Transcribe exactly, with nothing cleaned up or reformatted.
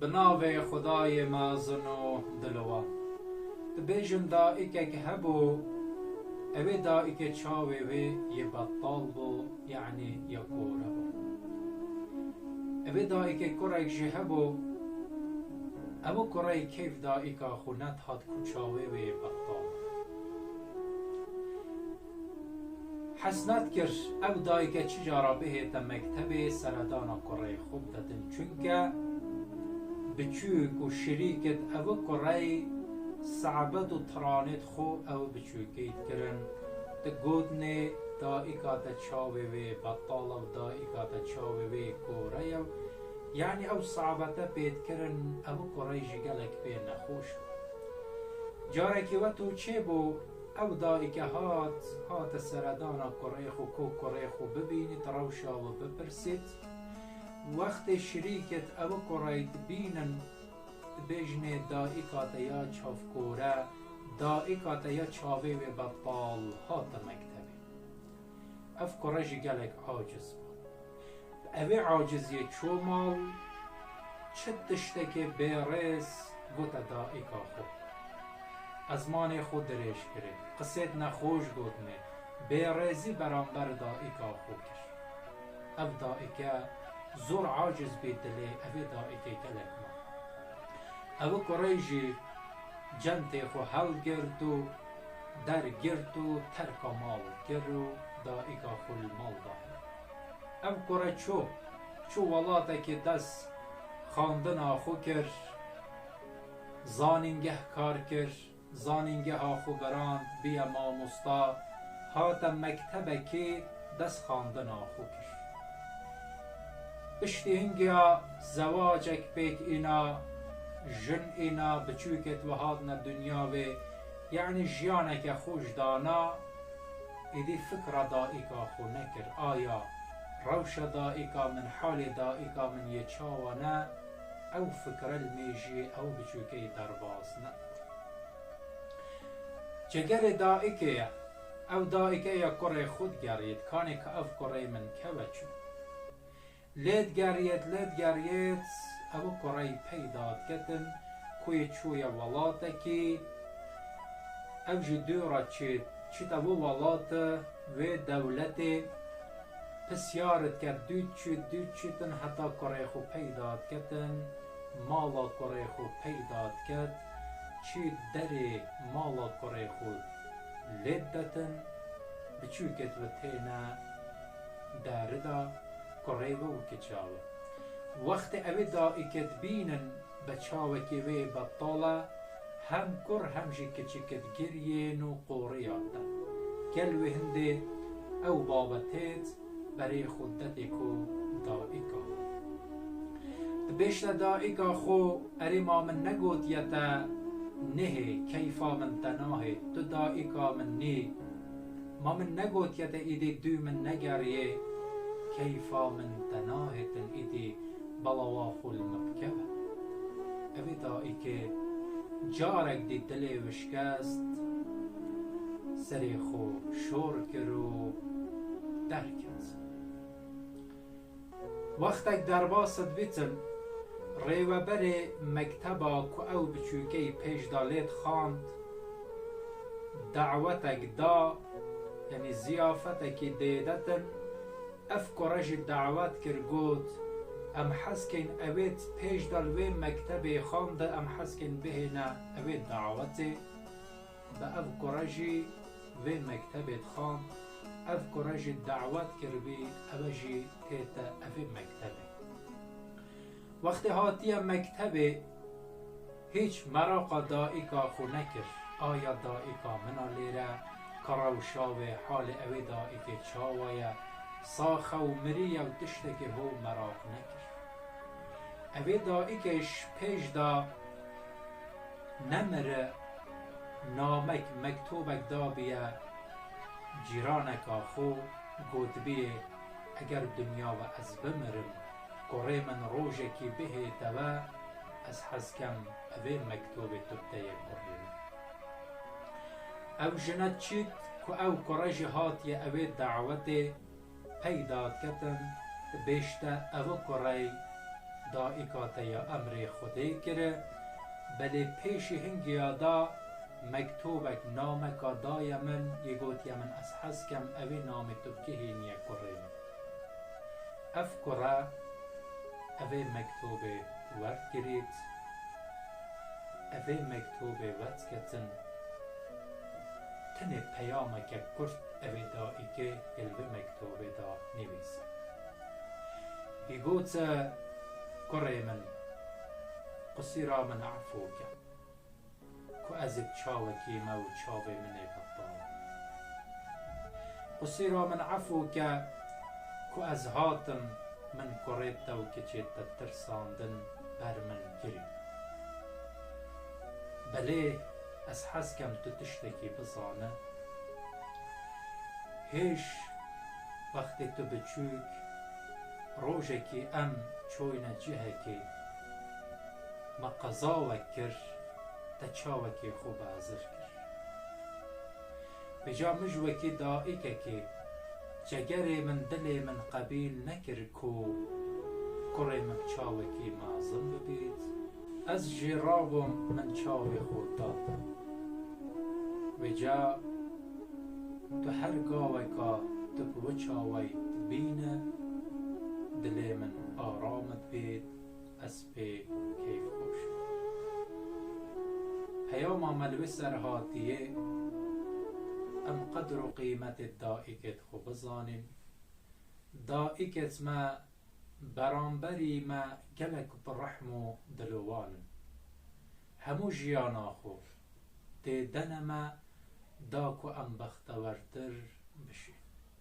Bi navê Xwedayê mezin û dilwan. Dibêjin daîkek hebû, ew ê daîkê çavê wê yê betal bû, yanî ya kore bû. Ew ê daîkê kurek jî hebû, ew kurey keyf daîka xwe nedihat ku çavê wê yê betal. Hes nedikir ew dayike çi cara bihête mektebê seredana kurê xwe bidetin, çunke biçûk û şirîkêt ew kurey se'bet û tiranêt xwe ew biçûkî dikirin. Digotinê, daîka te çavê wê betal e û daîka te çavê wê kore ye. Yanî ew se'bete pê dikirin, ew kurey jî gelek pê nexweş bû. Carekî we tu çêbû, ew daîke hat, hate seredana kurê xwe, ku kurê xwe bibînît, rewşa we bipirsît. Wextê şirîkêt ew kurey dibînin, dibêjinê daîka te ya çavkore, daîka te ya çavê wê betal hate mektebê. Ev kure jî gelek aciz bû. Bi evê aciziyê çû mal, çi tiştekê bêrêz gote daîka xwe. Ezmanê xwe dirêj kirê, qisêt nexweş gotinê, bêrêzî beramber daîka xwe kir. Ev daîke zor aciz bî dilê evê daîkê gelek ma. Ew kurey jî centê xwe helgirt û dergirt û terka mal kir û daîka xwe li mal da. Ev kure çû, çû welatekê dest xandina xwe kir, zanîngeh kar kir, zanîngeha xwe birand, bûye mamosta, hate mektebekê dest xandina xwe kir. Piştî hingiya zewacek pêk îna, jin îna, biçûkêt we hatine dinya wê, yanî jiyaneke xweş dana, êdî fikra daîka xwe nekir. Aya rewşa daîka min, halê daîka min yê çawa ne, ew fikre li mêjiyê ew biçûkeyê derbas ne. Cegerê daîkê ye. Ew daîke ya kurê xwe digeriyêt, kanê ka ev kurê min kewe çû. Lê digeriyêt, lê digeriyêt, ew kurey peyda diketin, ku yê çûye welatekî, ew jî dû re çêt, çît ew welate, wê dewletê, pisyar diket, dû çût, dû çûtin heta kurê xwe peyda diketin, mala kurê xwe peyda diket, çît derê mala kurê xwe lê didetin, biçûkêt we têne derida, kurê we û kiça we. Wextê ew ê daîkê dibînin be çawekê wê betal e, hem kur hem jî kiçikêt giriyên û qoriyat de. Gel wê hindê ew babetêt berê xwe dedê ku daîka we. Dibêjte daîka xwe, erê ma min negotiye te nehê, keyfa min te nahê, tu daîka min nî. Ma min negotiye te îdî dû min negeriyê, keyfa min te nahêtin îdî belawa xwe li min bikeve. Evê daîkê carek dî dilê wişkest, serê xwe şor kir û derket. Wextek derbas dibîtin, rêveberê mekteba ku ew biçûkeyî pêş de lê dixwand, dawetek da, yanî ziyafetekî dê detin, ev kure jî dawet kir, got, em hez kên evêt pêş de li wê mektebê xwend, em hez kên bihêne evê dawetê. Bi ev kure jî vê mektebê dixwand, ev kure jî dawet kiribî, ew jî tête evê mektebê. Wextê hatiye mektebê, hîç meraqa daîka xwe nekir, aya daîka min a lêre, ka rewşa wê, halê ewê daîkê çawa ye, sax e û mirî ye û tiştekê ho meraq nekir. Evê daîkê ji pêş de nemire, namek, mektobek dabiye cîraneka xwe, gotibiyê, eger dinya ve ez bimirim, kurê min rojekî bihête we, ez hez kem evê mektobê tu bideyê kurê min. Ew jine çît ku ew kure jî hatiye evê dawetê, peyda diketin, dibêjte, ev kurey Dayika te ya emrê Xwedê kire, belê pêşî hingiya da mektobek, nameka daye min, yê gotiye min ez hez kem evê namê tu bikihîniye kurê min. Ev kure evê mektobê werdigirît, evê mektobê werdiketin, tenê peyameke kurt evê dayikê li vê mektobê da nivîse. Wî gote, kurê min, qusîra min efû ke, ku ez ê çawekî me û çavê min ê betal. Qusîra min efû ke, ku ez hatim min kurê te û kiçê te tirsandin ber min kirî. Belê ez hez kem tu tiştekî bizane. Hêj wextê tu biçûk, rojekî em çoyne cihekê, me qezawek kir, te çawekê xwe bi ezir kir. Vêca min ji wekî dayikekê, cegerê min, dilê min qebîl nekir ku kurê min çawekî mezin bibît. Ez jî rabûm min çavê xwe da te. Vêca tu her gaweka tu bi wê çawayî dibîne, dilê min aram dibêt, ez pê keyfxweş im. Peyama me li wê ser hatiye, em qedr û qîmetê dayikê xwe bizanîn. Dayikêt me beramberî me gelek bi rehm û dilowan in. Hemû jiyana xwe tê dene me da ku em bextewertir bişin.